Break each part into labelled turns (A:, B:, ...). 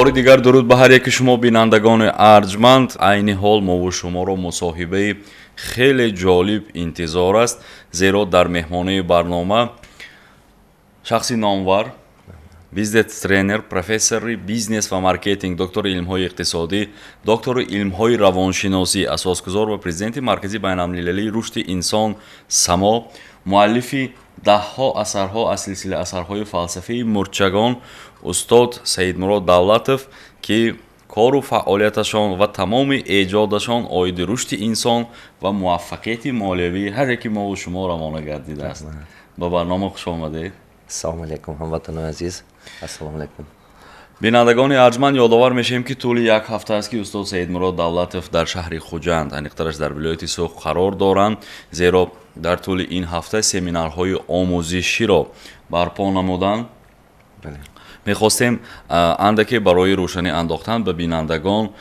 A: Бори дигар дуруд ба ҳар яки шумо, бинандагони арҷманд. Айни ҳол мову шуморо мусоҳибаи хеле ҷолиб интизор аст, зеро дар меҳмонии барнома шахси номвар, бизнес тренер, профессори бизнес ва маркетинг, доктори илмҳои иқтисодӣ, доктори илмҳои равоншиносӣ, асосгузор ва президенти Маркази байналмилалии рушди инсон «Само», муаллифи даҳҳо асарҳо аз силсила асарҳои фалсафаи мӯрчагон, устод Саидмурод Давлатов, ки кору фаъолияташон ва тамоми эҷодашон оиди рушди инсон ва муваффақияти молиявии ҳар яки мову шумо равона гардидааст. Ба барнома хуш омадед.
B: Ассалому алайкум, ҳамватанони азиз, ассалому алайкум.
A: Бинандагони арҷманд, ёдовар мешавем, ки тӯли як ҳафта аст, ки устод Саидмурод Давлатов дар шаҳри Хуҷанд, аниқтараш дар вилояти Суғд қарор доранд, зеро дар тӯли ин ҳафта семинарҳои омӯзиширо барпо намуданд. Мехостем андаке барои рӯшанӣ андохтан ба бинандагон,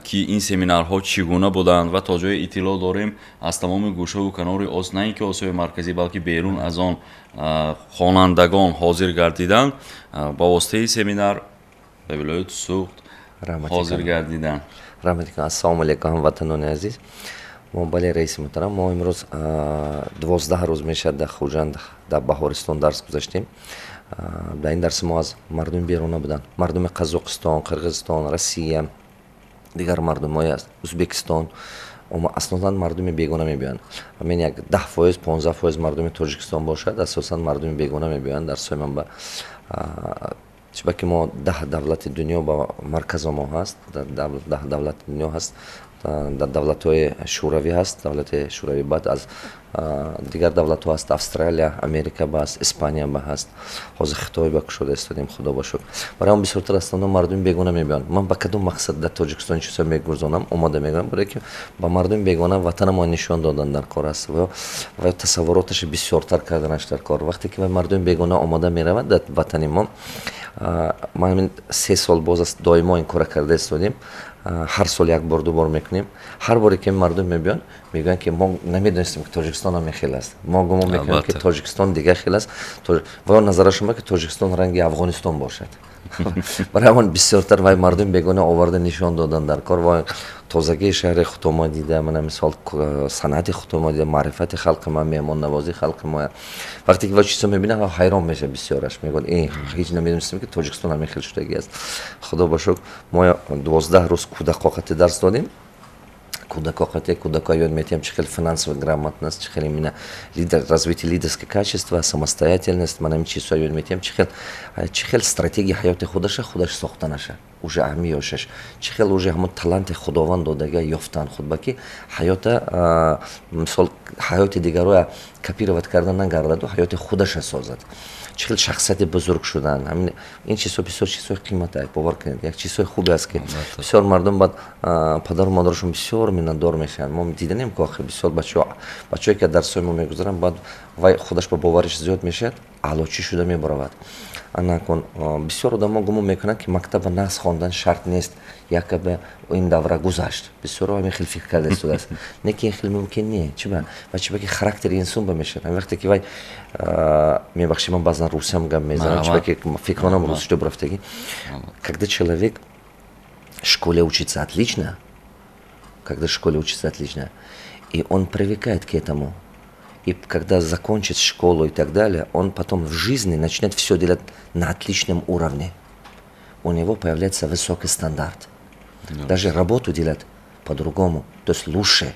A: ки ин семинарҳо чӣ гуна буданд ва то ҷое иттилоъ дорем, аз тамоми гӯшаву канори, на ин ки Осиёи Марказӣ, балки берун аз он хонандагон ҳозир гардиданд, ба воситаи семинар ба вилояти Суғд ҳозир гардиданд.
B: Раҳмати. Ассалому алайкум, ҳамватанони азиз. Мо, бале, раиси муҳтарам, мо имрӯз 12 рӯз мешавад дар Хуҷанд, дар Баҳористон дарс гузаштем. Дар ин дарси мо аз мардуми беруна буданд, мардуми Қазоқистон, Қирғизистон, Россия, дигар мардумҳои аз Ӯзбекистон. Асосан мардуми бегона мебиёянд. Ҳамин як 10%, 15% мардуми Тоҷикистон бошад, асосан мардуми бегона мебиёянд дарсҳои ман ба. Чунки мо 10 давлати дунё ба марказо мо ҳаст, 10 давлати дунё ҳаст, дар давлатҳои Шӯравӣ ҳаст, давлати Шӯравӣ, баъд аз дигар давлатҳо ҳаст, Австралия, Америка ба ҳаст, Испания ба ҳаст, ҳозир Хитой ба кушода истодем, худо ба шукр. Барои он бисёртар астанно мардуми бегона мебиёянд. Ман ба кадом мақсад дар Тоҷикистон чизҳо мегузонам, омода мегӯям? Барое ки ба мардуми бегона ватанамон нишон додан дар кор аст ва тасаввуроташо бисёртар карданаш дар кор. Вақте ки мардуми бегона омода меравад дар ватани мо, ман ҳамин 3 сол боз аст доимо ин кора карда истодем, ҳар сол як бор, ду бор мекунем. Ҳар боре ки мардум мебиёнд, мегӯянд, ки мо намедонистем, ки Тоҷикистон ҳамин хел аст, мо гумон мекунем, ки Тоҷикистон дигар хел аст. Ва назарашон ки Тоҷикистон ранги Афғонистон бошад. Барои ҳамон бисёртар вай мардуми бегона оварда нишон додан дар кор ва тозагии шаҳри худомо дида, мана мисол, санъати худомо дида, маърифати халқи ма, меҳмоннавозии халқи мо, вақте ки ва чизо мебинад, ҳайрон мешавад. Бисёраш мегӯяд: «Э, ҳеҷ намедонистем, ки Тоҷикистон ҳамин хел шудагӣ аст». Худо ба шукр, мо 12 рӯз кӯдакоқати дарс додем. Кӯдакоқате кӯдако ёд метиҳем, чӣ хел финансовая грамотность, чӣ хел именно лидер, развитие лидерского качества, самостоятельность, мана ин чизҳо ёд метиҳем, чӣ хел стратегия ҳаёти худаша худаш сохтанаша, уже ҳами ёшаш, чӣ хел уже ҳамон таланти Худованд додага ёфтан худ ба, ки ҳаёта, мисол, ҳаёти дигароя копировать кардан нагардаду ҳаёти худаша созад, чӣ хел шахсияти бузург шудан. Ин чизҳо бисёр чизҳои қимата, бовар кунед, як чизҳои хубе аст, ки бисёр мардум баъд падару модарашон бисёр миннатдор мешаванд. Мо диданем, ки охир бисёр бачаҳо, бачаҳое ки дарсҳои мо мегузаранд, баъд вай худаш ба бовариш зиёд мешавад, аълочӣ шуда мебаравад. Анакун бисёр одамо гумон мекунанд, ки мактаба нағз хондан шарт нест, якобы ин давра гузашт. Бисёро ҳамин хел фикр карда истодааст. Не ки ин хел мумкин не. Чиба ва чиба ки характери инсон ба мешавад. Ҳамин вақте ки вай, мебахшӣ, ман баъзан русиям гап мезанам, чиба ки фикронам русишто бурафтагӣ. Когда человек в школе учится отлично, когда в школе учится отлично, и он привыкает к этому, и когда закончит школу и так далее, он потом в жизни начнет все делать на отличном уровне. У него появляется высокий стандарт. Да. Даже работу делать по-другому, то есть лучше.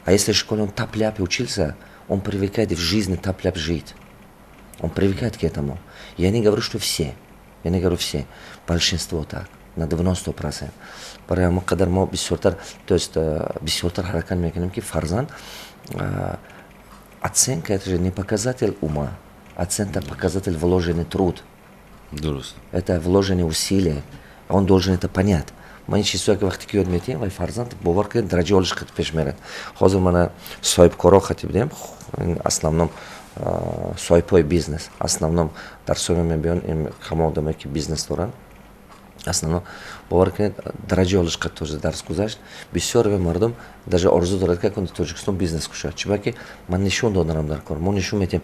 B: А если в школе он тяп-ляп учился, он привыкает в жизни тяп-ляп жить. Он привыкает к этому. Я не говорю, что все. Я не говорю все. Большинство так. На 90%. Барои ҳамон қадар мо бисёртар, то есть бисёртар ҳаракат мекунем, ки фарзанд, оценка — это же не показатель ума. Оценка — показатель вложенный труд.
A: Дуруст.
B: Это вложенные усилия. Он должен это понять. Ман ин чизҳое ки вақте ки ёд метиҳем, вай фарзанд, бовар кунед, дараҷаи олиш қат пеш мерад. Ҳозир мана соҳибкоро хати будем, основном соҳибҳои бизнес, основном дарсҳои мебиён ҳама одамое ки бизнес доранд. Основном, бовар кунед, дараҷаи олиш қат тоже дарс гузашт. Бисёр мардум даже орзу дорад, ки акун Тоҷикистон бизнес кушад, чунки ман нишон доданам дар кор. Мо нишон метиҳем.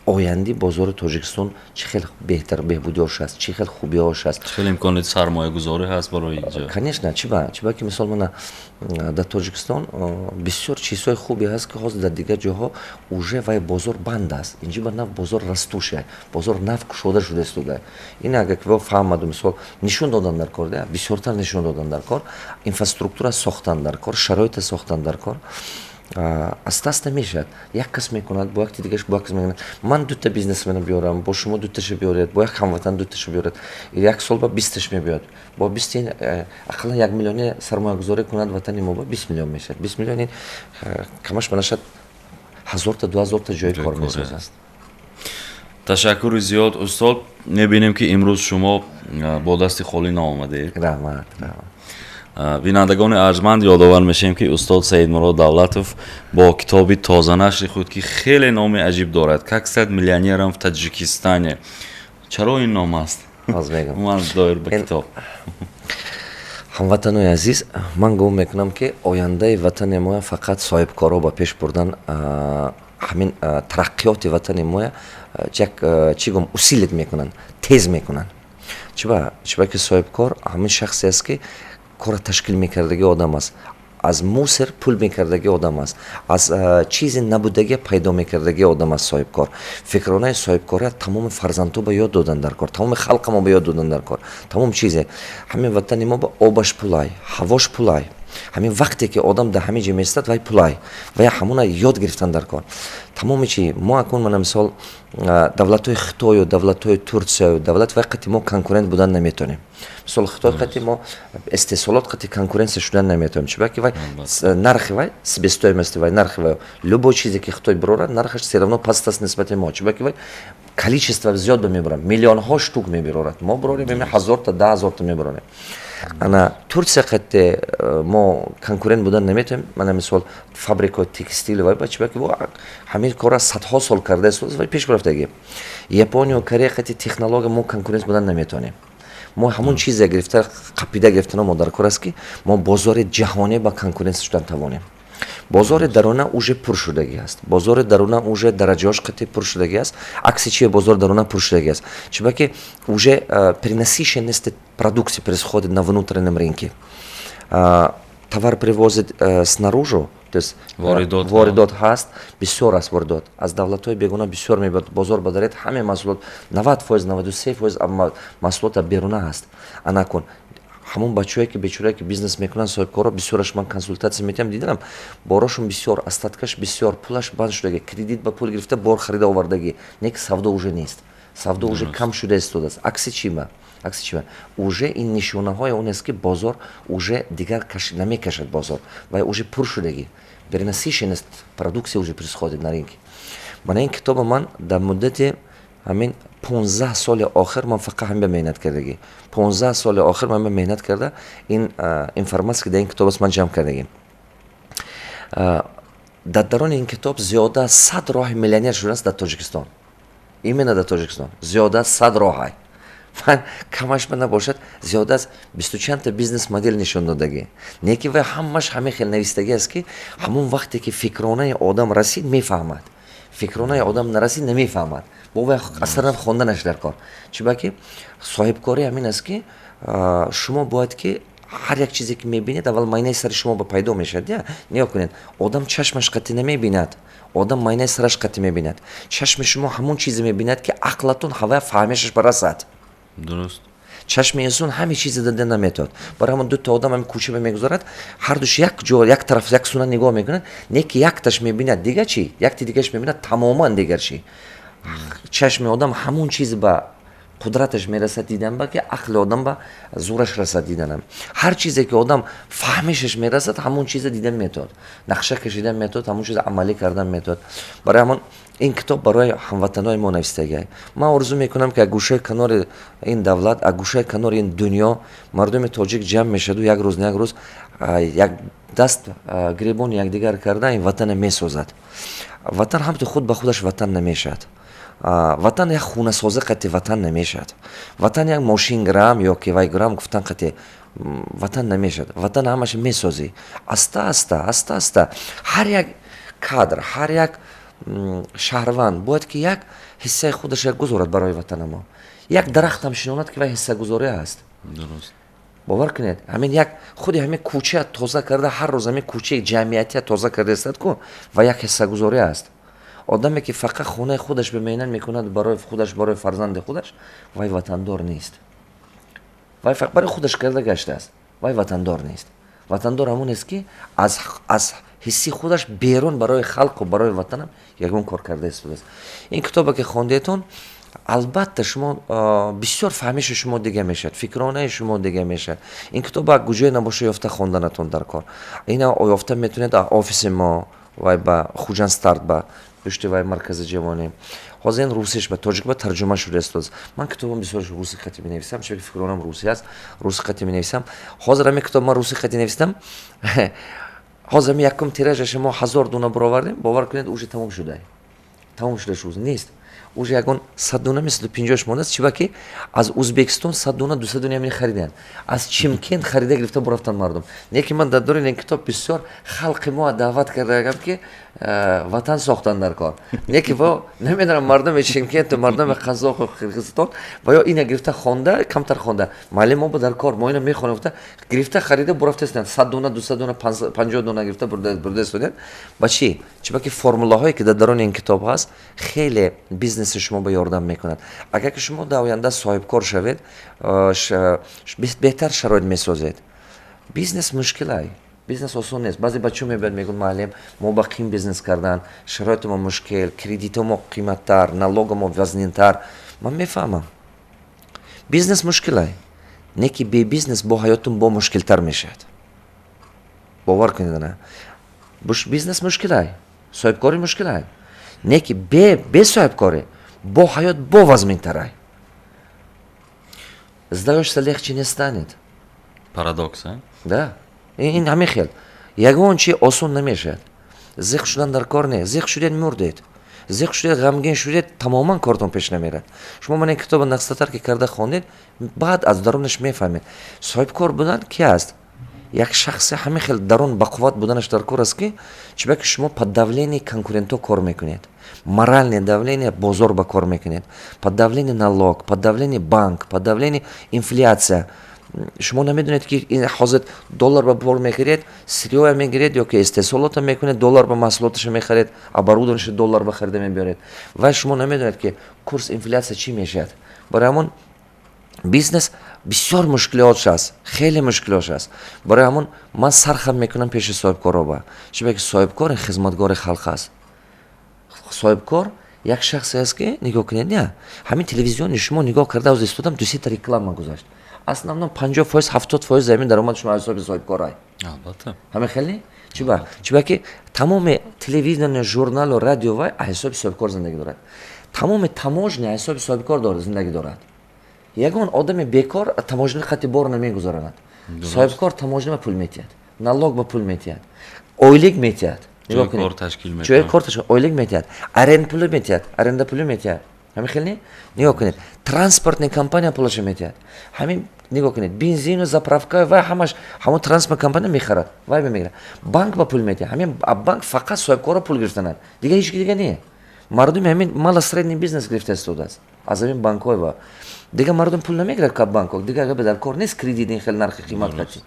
B: Оянди бозори Тоҷикистон чӣ хел беҳтар, беҳбудиёш аст, чӣ хел хубиҳош аст.
A: Чӣ хел имконияти сармоягузорӣ ҳаст барои инҷо?
B: Конечно, чиба ки, мисол, мана дар Тоҷикистон бисёр чизҳои хубе ҳаст, ки ҳозир дар дигар ҷоҳо уже вай бозор банд аст. Инҷо ба нав бозор растущий, бозор нав кушода шуда истода. Ин агар ки фаҳмаду, мисол, нишон додан дар кор, бисёртар нишон додан дар кор, инфраструктура сохтан дар кор, шароита сохтан дар кор, аста аста мешавад. Як кас мекунад, бо якти дигаш, бо як кас мекунад. Ман дута бизнесмена биёрам, бо шумо дуташа биёред, бо як ҳамватан дуташа биёред, як сол ба 20-таш мебиёд. Бо 20 ақаллан 1 миллионе сармоягузорӣ кунад ватани мо, ба 20 миллион мешавад. 20 миллион камаш ба нашад 1000-та, 2000-та ҷои кор месозад.
A: Ташаккури зиёд, устод. Мебинем, ки имрӯз шумо бо дасти холӣ наомадед.
B: Раҳмат, раҳмат.
A: Бинандагони арҷманд, ёдовар мешавем, ки устод Саидмурод Давлатов бо китоби тозанашри худ, ки хеле номи аҷиб дорад, «Как стать миллионером в Таджикистане». Чаро ин ном аст? Ман доир ба китоб.
B: Ҳамватанои азиз, ман гумон мекунам, ки ояндаи ватани моя фақат соҳибкоро ба пеш бурдан, ҳамин тараққиёти ватани моя як чӣ гум усилить мекунанд, тез мекунанд. Чиба ки соҳибкор ҳамин шахсе аст, ки кора ташкил мекардагӣ одам аст, аз мусор пул мекардагӣ одам аст, аз чизи набудагӣ пайдо мекардагӣ одам аст соҳибкор. Фикронаи соҳибкория тамоми фарзандҳо ба ёд додан дар кор, тамоми халқа мо ба ёд додан дар кор. Тамоми чизе ҳамин ватани мо ба обаш пулай, ҳавош пулай, ҳамин вақте ки одам дар ҳамин ҷо меистад, вай пулай, вай ҳамона ёд гирифтан дар кор. Тамоми чи мо акун, мана, мисол, давлатҳои Хитою давлатҳои Турсияю давлат вай қати мо конкурент будан наметонем. Мисол, Хитой қати мо истеҳсолот қати конкуренция шудан наметонем, чунки вай нархи вай, себестоимости вай, нархи вай, любой чизе ки Хитой бирорад, нархаш все равно паст аст нисбати мо, чунки вай количество зиёд мебарад, миллионҳо штук мебирорад. Мо бирорем 1000-та, 10 000-та мебирорем. Ана Турсия қати мо конкурент будан наметавонем, мана, мисол, фабрикаи текстил вай, чунки ҳамин кора садҳо сол кардааст, вай пеш рафтагӣ. Японию, Корея қати технология мо конкурент будан наметавонем. Мо ҳамон чизе гирифта, қапида гирифтана мо дар кор аст, ки мо бозори ҷаҳонӣ ба конкуренция шудан тавонем. Бозори даруна уже пур шудагӣ аст, бозори даруна уже дараҷаҳош қати пур шудагӣ аст. Акси чи, бозори даруна пур шудагӣ аст, чунки уже перенасыщенность продукции происходит на внутреннем рынке, товар привозит снаружи, то есть воридот ҳаст, бисёр аст воридот аз давлатҳои бегуна, бисёр мебиёд. Бозор бадаред, ҳаме маҳсулот 90%, 93% маҳсулота беруна ҳаст. Анакун ҳамон бачаҳое ки, бечорае ки бизнес мекунанд, соҳибкоро, бисёраш ман консултатсия метиҳам, дидам, борошон бисёр, остаткаш бисёр, пулаш банд шудагӣ, кредит ба пул гирифта, бор харида овардагӣ, не ки савдо уже нест, савдо уже кам шуда истодааст. Акси чима? Уже ин нишонаҳои он аст, ки бозор уже дигар намекашад, бозор вай уже пур шудагӣ, перенасыщенность продукция уже происходит на рынке. Мана ин китоба ман дар муддати ҳамин 15 соли охир ман фақат ҳамин ба меҳнат кардагӣ. 15 соли охир ман ба меҳнат карда, ин информатсия, ки дар ин китоб аст, ман ҷамъ кардагим. Дар дарони ин китоб зиёда аз 100 роҳи миллионер шудааст дар Тоҷикистон, именно дар Тоҷикистон зиёда аз 100 роҳай. Ман камаш ба набошад зиёда аз бисту чандта бизнес модель нишон додагӣ, не ки вай ҳамаш ҳамин хел навистагӣ аст, ки ҳамон вақте ки фикронаи одам расид, мефаҳмад, фикронаи одам нарасид, намефаҳмад. Бо вай асаран хонданаш дар кор, чунки соҳибкорӣ ҳамин аст, ки шумо бояд ки ҳар як чизе ки мебинед, аввал майнаи сари шумо ба пайдо мешавад. Я нигоҳ кунед, одам чашмаш қатъи намебинад, одам майнаи сараш қатъи мебинад. Чашми шумо ҳамон чизе мебинад, ки ақлатон ҳавая фаҳмишаш барасад. Чашми инсон ҳаме чизе дида наметавад. Барои ҳамон дута одам ҳами кӯча мегузарад, ҳардуш як ҷо, як тараф, як суна нигоҳ мекунад, не ки якташ мебинад дигар чӣ, якти дигараш мебинад тамоман дигар чӣ. Чашми одам ҳамон чиз ба қудраташ мерасад дидан, ба ки ақли одам ба зӯраш расад диданам. Ҳар чизе ки одам фаҳмишаш мерасад, ҳамон чиза дидан метавад, нақша кашидан метавад, ҳамон чиза амалӣ кардан метавад. Барои ҳамон ин китоб барои ҳамватанои мо навистагиай. Ман орзу мекунам, ки аз гӯшаи канори ин давлат, аз гӯшаи канори ин дунё мардуми тоҷик ҷамъ мешаду як рӯз на як рӯз як даст гиребони якдигар карда, ин ватана месозад. Ватан ҳамту худ ба худаш ватан намешавад. Ватан як хунасозӣ қати ватан намешавад, ватан як мошин гирам ё ки вай гирам гуфтан қати ватан намешавад. Ватан ҳамаша месозӣ аста аста, аста аста, ҳар як кадр, ҳар як Шаҳрванд бояд ки як ҳиссаи худаша гузорад барои ватана мо, як дарахтам шинонад, ки вай ҳиссагузорӣ аст. Бовар кунед, ҳамин як худи ҳамин кӯча тоза карда, ҳар рӯз ҳамин кӯчаи ҷамъиятия тоза карда истад ку, ва як ҳиссагузорӣ аст. Одаме, ки фақат хонаи худаш ба меҳнат мекунад, барои худаш, барои фарзанди худаш, вай ватандор нест. Вай фақат барои худаш карда гаштааст, вай ватандор нест. Ватандор ҳамон аст, ки аз ҳисси худаш берун барои халқу барои ватанам ягон кор карда истодааст. Ин китобе, ки хондетон, албатта, шумо бисёр фаҳмиши шумо дига мешавад, фикронаи шумо дига мешавад. Ин китоб куҷое набоша, ёфта хонданатон дар кор. Ина ёфта метавонед офиси мо, вай ба Хуҷанд Старт, ба пушти вай маркази ҷавонӣ. Ҳозир ин русиш ба тоҷик ба тарҷума шуда истодааст. Ман китобам бисёр руси хати менависам, чунки фикронам русӣ аст, руси хати менависам. Ҳозир ҳамин китоб ман руси хати навистам. Ҳозир ҳамин якум тиражаша мо 1000 дона баровардем. Бовар кунед, уже тамом шуда, тамом шуда шуд, нест. Уже ягон 100 дона, 150-ш мондааст. Чиба ки аз Узбекистон 100 дона, 200 дона ҳамин хариданд, аз Чимкент харида гирифта бурафтанд мардум. Не ки ман дар дори ин китоб бисёр халқи мо даъват кардагам, ки ватан сохтан дар кор. Не ки во намедонам, мардуми Чимкенту мардуми Қазоқу Қирғизистон ва ё ина гирифта хонда, камтар хонда, маълим мо дар кор, мо ина мехонем гуфта, гирифта харида бурафта истоданд. 100 дона, 200 дона, 50 дона гирифта бурда истоданд. Ба чӣ? Чиба ки формулаҳое, ки дар даруни ин китоб ҳаст, хеле бизнеси шумо ба ёрдам мекунад. Агар ки шумо дар оянда соҳибкор шавед, беҳтар шароит месозед. Бизнес мушкилай, бизнес осон нест. Баъзе бачаҳо мебиёд, мегӯяд: «Муаллим, мо ба қим бизнес кардан, шароити мо мушкил, кредито мо қиматтар, налого мо вазнинтар». Ман мефаҳмам, бизнес мушкилай, не ки бе бизнес бо ҳаётун бо мушкилтар мешавад. Бовар кунед, ана бизнес мушкилай, соҳибкорӣ мушкилай, не ки бе соҳибкорӣ бо ҳаёт бо вазминтарай. Сдаешься, легче не станет.
A: Парадокс, а?
B: Да, ин ҳамин хел, ягон чи осон намешавад. Зиқ шудан дар кор не. Зиқ шудед, мурдед. Зиқ шудед, ғамгин шудед, тамоман кортон пеш намерад. Шумо ман ин китоба нақстатар ки карда хондед, баъд аз дарунаш мефаҳмед. Соҳибкор будан ки аст? Як шахсе ҳамин хел дарун бақувват буданаш дар кор аст, ки чиба ки шумо под давление конкурентҳо кор мекунед, моральное давление бозор ба кор мекунед, под давление налог, под давление банк, под давление инфляция. Шумо намедонед, ки ҳозир доллар ба бор мехаред, сырьё я мегиред ё ки истеҳсолота мекунед, доллар ба маҳсулоташа мехаред, оборудованиша доллар ба харида мебиёред. Ва шумо намедонед, ки курс, инфляция чӣ мешавад. Барои ҳамон бизнес бисёр мушкилиотш аст, хеле мушкилиотш аст. Барои ҳамон ман сархам мекунам пеши соҳибкороба, чунки соҳибкор хизматгори халқ аст. Соҳибкор як шахсе аст, ки нигоҳ кунед, не ҳамин телевизиони шумо нигоҳ карда оз истодам, дусета реклама гузашт. Основном 50%, 70% замин даромади шумо аз ҳисоби соҳибкорай.
A: Албатта.
B: Ҳамин хеле. Чиба ки тамоми телевизиони, журналу радио вай аз ҳисоби соҳибкор зиндагӣ дорад, тамоми таможня аз ҳисоби соҳибкор зиндагӣ дорад. Ягон одами бекор таможня хати бор намегузаронад. Соҳибкор таможня ба пул метиҳад, налог ба пул метиҳад, ойлик метиҳад.
A: Ҷои кор ташкил.
B: Ҷои кор ташкил, ойлик метиҳад, аренда пулӣ метиҳад, аренда пулӣ метиҳад. Ҳамин хел не? Нигоҳ кунед, транспортный компания пулаша метиҳад. Ҳамин нигоҳ кунед, бензину заправка вай ҳамаш ҳамон транспорт компания мехарад, вай мегирад. Банк ба пул метиҳад. Ҳамин банк фақат соҳибкорро пул гирифтанад, дига ҳеч ки дига не. Мардуми ҳамин мала средний бизнес гирифта истодааст аз ҳамин банкҳои ва дига мардум пул намегирад ка банкҳо. Дига агар дар кор нест кредит, ин хел нархи қимат қати.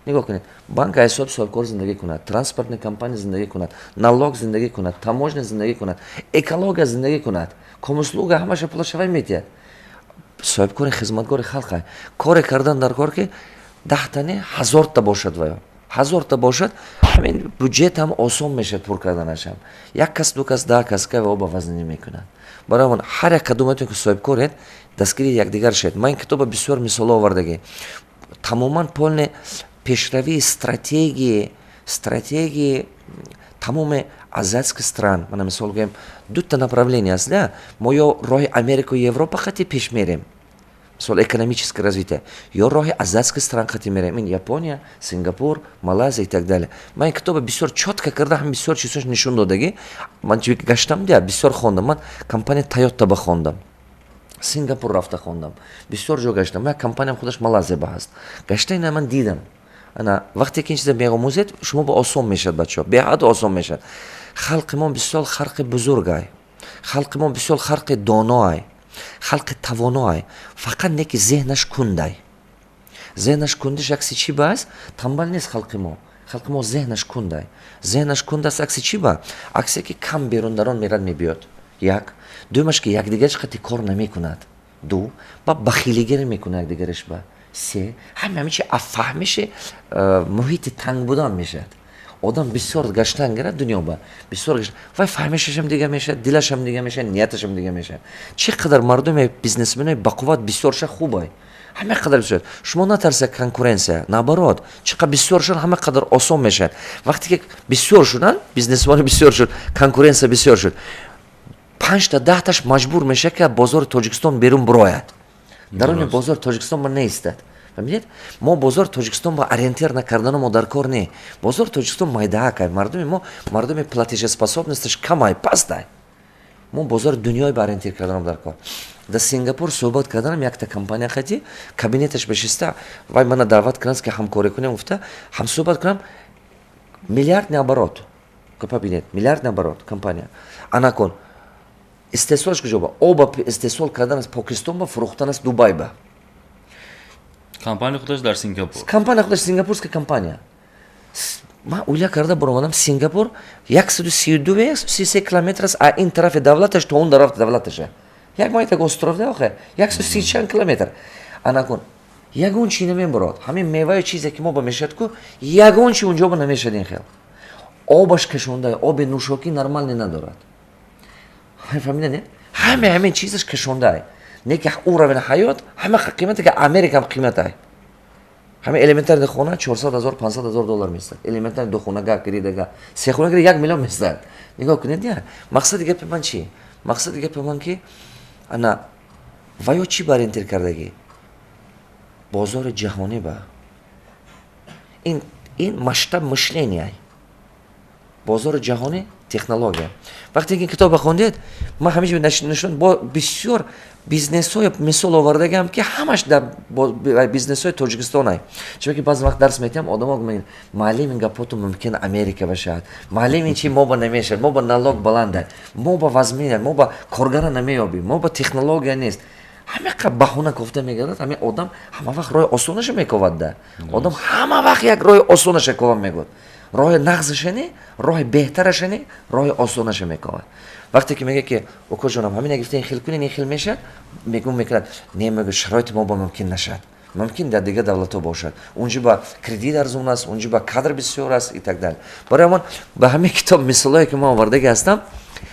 B: Нигоҳ кунед, банк аз ҳисоби соҳибкор зиндагӣ кунад, транспортный компания зиндагӣ кунад, налог зиндагӣ кунад, таможня зиндагӣ кунад, экология зиндагӣ кунад, комуслуга, ҳамаша пулаша вай метиҳад. Соҳибкори хизматгори халқа. Коре кардан дар кор, ки 10-та не, 1000-та бошад, ваё 1000-та бошад, ҳамин бюджет ҳам осон мешавад пур карданашам. Як кас, ду кас, 10 кас ка ва ба вазнинӣ мекунад. Барои ҳамон ҳар як кадоматон, ки соҳибкоред, дастгири якдигар шавед. Ман ин китоба бисёр мисолҳо овардагӣ, тамоман полный пешравии стратегии тамоми азиатский стран. Мана мисол гӯем, дута направление аст да: мо ё роҳи Америку Европа хати пеш мерем, мисол, экономическое развитие, ё роҳи азиатский стран хати мерем, ин Япония, Сингапур, Малайзия и так далее. Ман ин китоба бисёр чётко карда, ҳам бисёр чизҳош нишон додагӣ. Ман гаштам дия, бисёр хондам. Ман компания Тойота ба хондам, Сингапур рафта хондам, бисёр ҷо гаштам. Як компаниям худаш Малайзия ба ҳаст. Гашта ина ман дидам. Ана вақте ки ин чиза меомӯзед, шумо ба осон мешавад, бачаҳо, беҳад осон мешавад. Халқи мо бисёр халқи бузургай, халқи мо бисёр халқи доноай, халқи тавоноай, фақат не ки зеҳнаш кундай. Зеҳнаш кундиш акси чӣ ба аст? Тамбал нест халқи мо. Халқи мо зеҳнаш кундай. Зеҳнаш кунд аст акси чӣ ба? Аксе ки кам берундарон мерад, мебиёд, як. Дуюмаш, ки якдигараш қати кор намекунад, ду. Ба бахилигирӣ мекунад якдигараш ба, се. Ҳама чи фаҳмиши муҳити танг будан мешавад. Одам бисёр гаштан гирад дунё ба, бисёр вай фаҳмишашам дига мешавад, дилашам дига мешавад, нияташам дига мешавад. Чӣ қадар мардуме, бизнесменои бақувват бисёр ша, хубай, ҳама қадар бисёр. Шумо натарсед конкуренция, наоборот, чӣ қадар бисёр шуд, ҳама қадар осон мешавад. Вақте ки бисёр шуданд бизнесмени, бисёр шуд конкуренция, бисёр шуд, панҷта, 10таш маҷбур мешавад, ки бозори Тоҷикистон берун бирояд, даруни бозори Тоҷикистон ба неистад. Фаҳмидед? Мо бозори Тоҷикистон ба ориентир накардану мо дар кор не. Бозори Тоҷикистон майдаакай, мардуми мо, мардуми платежеспособность аш камай, пастай. Мо бозори дунёй ба ориентир карданам дар кор. Дар Сингапур суҳбат карданам якта компания хати, кабинеташ бешиста, вай мана даъват кардааст, ки ҳамкорӣ кунем гуфта, ҳамсуҳбат кунам. Миллиардный оборот, кабинет, миллиардный оборот компания. Анакун истеҳсолаш куҷо ба? Оба истеҳсол кардан аз Покистон ба, фурӯхтан аз Дубай ба.
A: Компания худаш дар Сингапур?
B: Компания худаш сингапурская компания. Ман уйла карда баромадам. Сингапур 132, 33 километр аст а ин тарафи давлаташ то он тарафи давлаташа. Як майтак остров да охе, 130 чанд километр. Анакун ягон чи намебурод. Ҳамин меваю чизе ки мо ба мешавад ку, ягон чи унҷо ба намешавад. Ин хел обаш кашонда, оби нӯшокӣ нормальный надорад. Фаҳмида не? Ҳаме ҳамин чизаш кашондаай. Не ки уровень ҳаёт ҳама қимате ки Америкам қиматай. Ҳамин элементарный хона 400 000, 500 000 доллар местад. Элементарный ду хонага гиридага, се хона гирида, 1 миллион местад. Нигоҳ кунед, я мақсади гапи ман чӣ? Мақсади гапи ман ки ана ваё чӣ ба ориентир кардагӣ? Бозори ҷаҳонӣ ба. Ин масштаб мышления, бозори ҷаҳонӣ, технология. Вақте ки китоба хондед, ман ҳамеша нишон бо бисёр бизнесҳои мисол овардагиам, ки ҳамаш дар бизнесҳои Тоҷикистонай. Чунки баъзе вақт дарс метиҳам, одамо мегӯянд: «Маълим, ин гапоту мумкин Америка бошад, маълим, ин чи мо ба намешавад, мо ба налог баланда, мо ба вазмина, мо ба коргара намеёбем, мо ба технология нест». Ҳамақа баҳона кофта мегардад. Ҳамин одам ҳама вақт роҳи осонаша мековад да. Одам ҳама вақт як роҳи осонаша кова мегӯяд, роҳи нағзаша не, роҳи беҳтараша не, роҳи осонаша мековад. Вақте ки мега ки укоҷонам, ҳамина гифта, ин хел кунед, ин хел мешавад, мегӯм, мекунад. Не, мега, шароити мо ба мумкин нашад, мумкин дар дигар давлатҳо бошад, унҷо ба кредит арзон аст, унҷо ба кадр бисёр аст и так далее. Барои ҳамон ба ҳамин китоб мисолҳое ки ман овардаги ҳастам,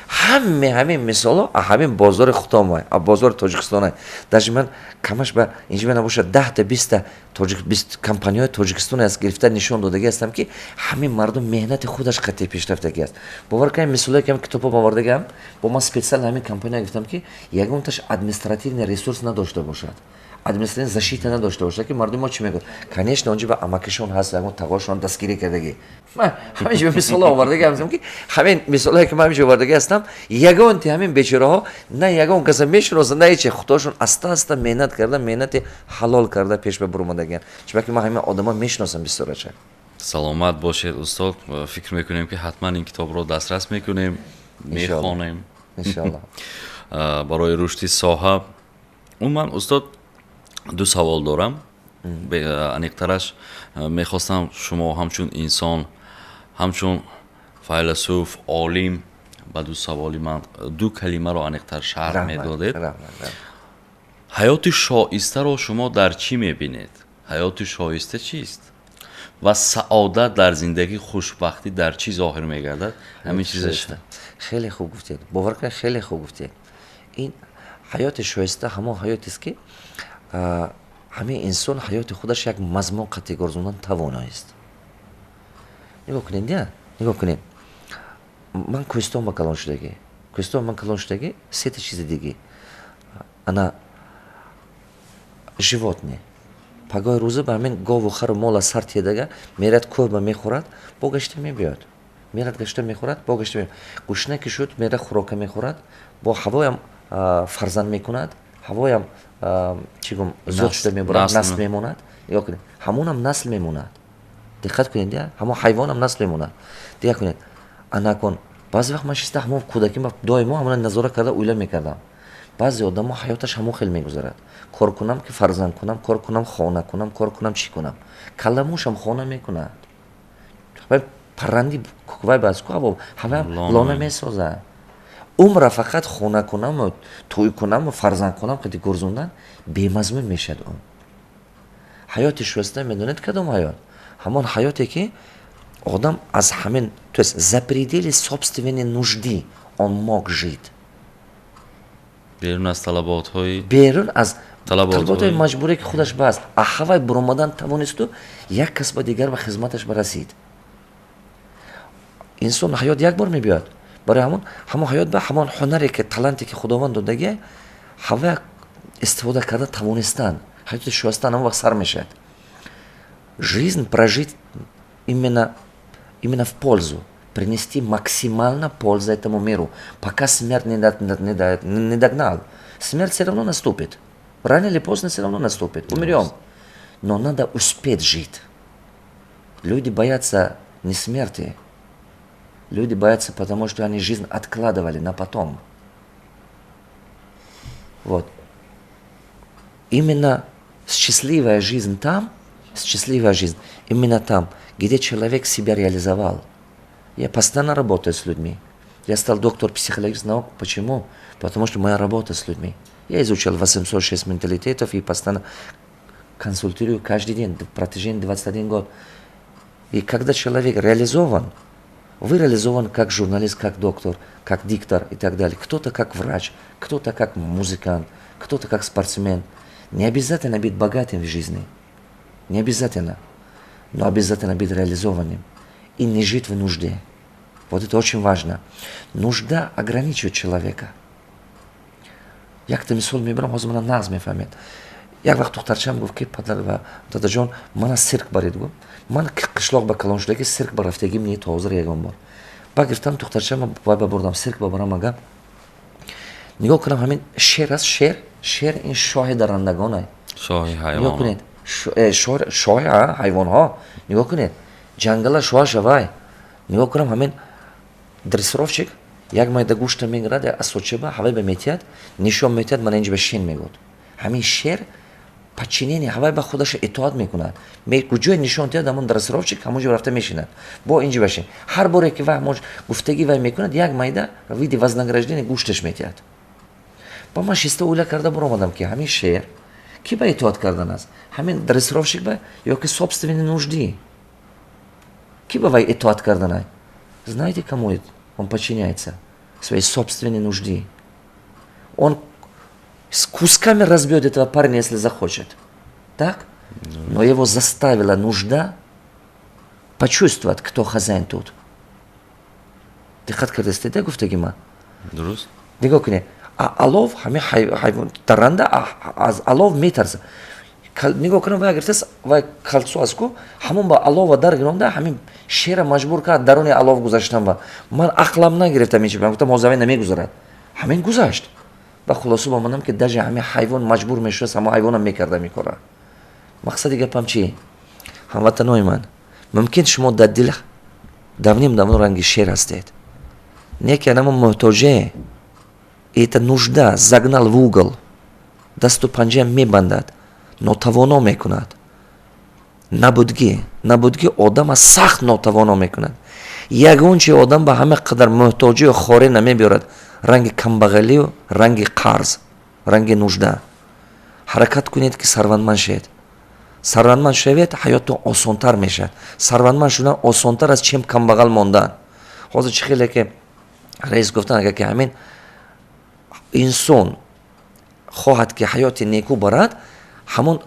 B: ҳаме ҳамин мисолҳо ҳамин бозори худомай, бозори Тоҷикистонай. Даже ман камаш ба инҷо набошад, 10та, 20та компанияҳои Тоҷикистон аст гирифта нишон додагӣ ҳастам, ки ҳамин мардум меҳнати худаш қатъи пешрафтагӣ аст. Бовар кунед, мисолҳое ки китобҳо овардагиам, бо ман специально ҳамин компания гуфтам, ки ягонташ административный ресурс надошта бошад, административный защита надошта бошад, ки мардуми мо чӣ мегӯяд? Конечно, онҷо ба амакишон ҳаст, ягон тағошон дастгирӣ кардагӣ. Ман ҳаминҷо мисолҳо овардагӣ ҳастам, ки ҳамин мисолҳое ки ман ҳаминҷо овардагӣ ҳастам, ягонти ҳамин бечораҳо на ягон каса мешиносанд, на ҳечи. Худошон аста аста меҳнат карда, меҳнати ҳалол карда пеш ба буромадагианд. Чунки ман ҳамин одамо мешиносам бисёрача.
A: Саломат бошед, устод. Фикр мекунем, ки ҳатман ин китобро дастрас мекунем, мехонем.
B: Иншалло.
A: Барои рушди соҳа. Умуман, устод, ду савол дорам. Аниқтараш, мехостам шумо ҳамчун инсон, ҳамчун файласуф, олим ба ду саволи ман ду калимаро аниқтар шарҳ медодед. Ҳаёти шоистаро шумо дар чӣ мебинед? Ҳаёти шоиста чист ва саодат дар зиндагӣ, хушбахтӣ дар чӣ зоҳир мегардад? Ҳамин чизаш.
B: Хеле хуб гуфтед, бовар кунед, хеле хуб гуфтед. Ин ҳаёти шоиста ҳамон ҳаётест, ки ҳамин инсон ҳаёти худаш як мазмун қатъи гузарондан тавоноист. Нигоҳ кунед, я нигоҳ кунед, ман кӯҳистон ба калон шудагӣ, кӯҳистон ман калон шудагӣ, сета чизи дигӣ. Ана животные пагоҳи рӯза ба ҳамин гову хару мола сар тедага мерад, кӯҳ ба мехӯрад, бо гашта мебиёд, мерад, гашта мехӯрад, бо гашта мебиёд. Гушна ки шуд, мерад, хӯрока мехӯрад, бо ҳавоям фарзанд мекунад, ҳавоям чӣ гум, зуд шуда мебурад, насл мемонад. Нигоҳ кунед, ҳамонам насл мемонад. Диққат кунед, ҳамон ҳайвонам насл мемонад. Диққат кунед, анакун баъзе вақт ман шиста ҳамон кӯдакӣ доимо ҳамона назора карда уйла мекардам. Баъзе одамо ҳаёташ ҳамон хел мегузарад: кор кунам, ки фарзанд кунам, кор кунам, хона кунам, кор кунам, чӣ кунам. Калламушам хона мекунад, парранди вай бас ку ҳава лона месозад. Умра фақат хона кунаму тӯй кунаму фарзанд кунам қади гурзондан бемазмун мешавад. Ум ҳаёти шуста медонед кадом ҳаёт? Ҳамон ҳаёте, ки одам аз ҳамин, то есть за пределы собственной нужды он мог жить.
A: Берун аз талаботҳои
B: Берун аз талаботҳои маҷбурие, ки худаш баст, аҳавай буромадан тавонисту як кас ба дигар ба хизматаш барасид. Инсон ҳаёт як бор мебиёд. Барои ҳамон ҳаёт ба ҳамон ҳунаре, ки таланте, ки Худованд додагӣ, ҳава истифода карда тавонистан, ҳаёти шоистан ҳамон вақт сар мешавад. Жизнь прожить именно в пользу, принести максимально пользу этому миру, пока смерть не догнал. Смерть все равно наступит, рано или поздно все равно наступит, умрем, но надо успеть жить. Люди боятся не смерти. Люди боятся, потому что они жизнь откладывали на потом. Вот. Именно счастливая жизнь там, счастливая жизнь именно там, где человек себя реализовал. Я постоянно работаю с людьми. Я стал доктор психологических наук. Почему? Потому что моя работа с людьми. Я изучал 806 менталитетов и постоянно консультирую каждый день, в протяжении 21 год. И когда человек реализован, вы реализован как журналист, как доктор, как диктор и так далее. Кто-то как врач, кто-то как музыкант, кто-то как спортсмен. Не обязательно быть богатым в жизни. Не обязательно. Но обязательно быть реализованным. И не жить в нужде. Вот это очень важно. Нужда ограничивает человека. Якта мисол мебарам, ҳозир мана нағз мефаҳмед. Як вақт духтарчаам гуфт, ки падар ва дадаҷон, мана сирк баред, гуфт. Ман қишлоқ ба калон шудаги, сирк ба рафтагим не то ҳозир ягон бор. Ба гирифтам духтарчаам, вай ба бурдам, сирк ба барам. Ага, нигоҳ кунам, ҳамин шер аст, шер. Шер ин шоҳи даррандагонай.
A: Шоҳи
B: Нигоҳ
A: ҳайвон.
B: кунед, шоҳи ҳайвонҳо. Нигоҳ кунед, ҷангала шоҳаша вай. Нигоҳ кунам, ҳамин дрессировщик як майда гӯшта мегирад, як асочаба ҳавай ба метиҳад, нишон метиҳад: «Мана инҷа ба шин», мегӯд. Ҳамин шер подчинение ҳавай ба худаша итоат мекунад. Куҷое нишон диҳад ҳамон дрессировщик, ҳамон ҷо рафта мешинад. Бо инҷа башин, ҳар боре ки вай ҳамон гуфтагӣ вай мекунад, як майда в виде вознаграждения гӯшташ метиҳад. Ба ман шиста уйла карда баромадам, ки ҳамин шер ки ба итоат кардан аст? Ҳамин дрессировщик ба ё ки собственной нужды? Ки ба вай итоат карданай? Знаете, кому он подчиняется? Своей собственной нужды. Он с кусками разбьет этого парня, если захочет, так? Но его заставила нужда почувствовать, кто хозяин тут. Диққат кардастед гуфтаги ман?
A: Дуруст.
B: Нигоҳ кунед, алов, ҳамин ҳайвон дарранда аз алов метарсад. Нигоҳ кунам, вай гирифтааст, вай кольцо аст ку, ҳамон ба алова дар гиронда, ҳамин шера маҷбур кард даруни алов гузаштан. Ба ман ақлам нагирифта мечи, ман гуфтам, ҳозир намегузарад. Ҳамин гузашт. Ба хулоса омадам, ки даже ҳамин ҳайвон маҷбур мешудааст, ҳамон ҳайвонам мекарда мекора. Мақсади гапам чи, ҳамватанои ман? Мумкин шумо дар дил давним давно ранги шер ҳастед, не ки анамо муҳтоҷе. Это нужда загнал в угол, дасту панҷаам мебандад, нотавоно мекунад. Набудгӣ одама сахт нотавоно мекунад. Ягон чи одам ба ҳама қадар муҳтоҷию хорӣ намебиёрад ранги камбағалию ранги қарз, ранги нужда. Ҳаракат кунед, ки сарватманд шавед. Сарватманд шавед, ҳаёттон осонтар мешавад. Сарватманд шудан осонтар аст, чем камбағал мондан. Ҳозир чӣ хеле ки раис гуфтан, агар ки ҳамин инсон хоҳад, ки ҳаёти неку барад, ҳамон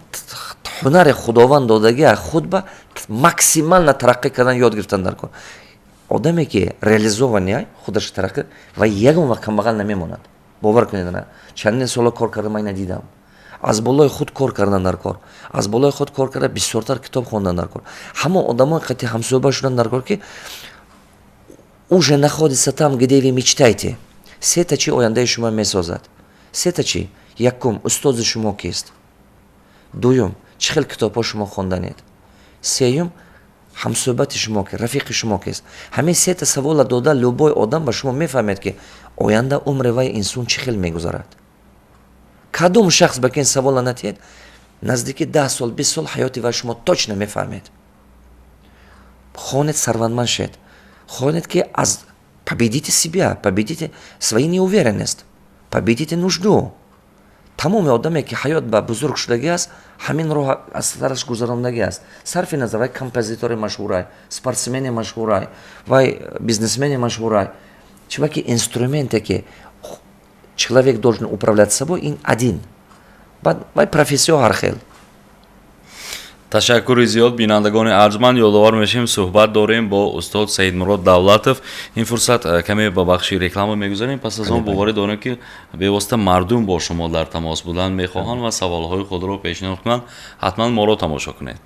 B: ҳунари Худованд додагия худ ба максимально тараққӣ кардан ёд гирифтан дар кор. Одаме ки реализованный, худаш тараққӣ ва ягон вақт камбағал намемонад, бовар кунед. На чандин сола кор карда, ман надидам. Аз болои худ кор кардан дар кор, аз болои худ кор карда, бисёртар китоб хондан дар кор, ҳамон одамои қати ҳамсӯҳбат шудан дар кор, ки уже находится там, где вы мечтаете. Сета чи ояндаи шумо месозад? Сета чи? Якум, устози шумо кист? Дуюм, чӣ хел китобҳо шумо хонданед? Сеюм, Ҳамсӯҳбати шумо ки, рафиқи шумо кист? Ҳамин сета савола дода, любой одам ба шумо мефаҳмед, ки оянда умри вай инсон чӣ хел мегузарад. Кадом шахс ба ки ин савола натиҳед, наздики 10 сол, 20 сол ҳаёти вай шумо точно мефаҳмед. Хонед, сарватманд шед. Хонед, ки аз победите себя, победите свою неуверенность, победите нужду. Тамоми одаме, ки ҳаёт ба бузург шудагӣ аст, ҳамин роҳ аз сараш гузарондагӣ аст, сарфи назар вай композитори машҳурай, спортсмени машҳурай, вай бизнесмени машҳурай. Чунки инструменте, ки человек должен управлять собой, ин один. Баъд вай профессио ҳар хел.
A: Ташаккури зиёд. Бинандагони арҷманд, ёдовар мешавем, суҳбат дорем бо устод Саидмурод Давлатов. Ин фурсат каме ба бахши реклама мегузарем. Пас аз он боварӣ дорем, ки бевосита мардум бо шумо дар тамос будан мехоҳанд ва саволҳои худро пешниҳод кунанд. Ҳатман моро тамошо кунед.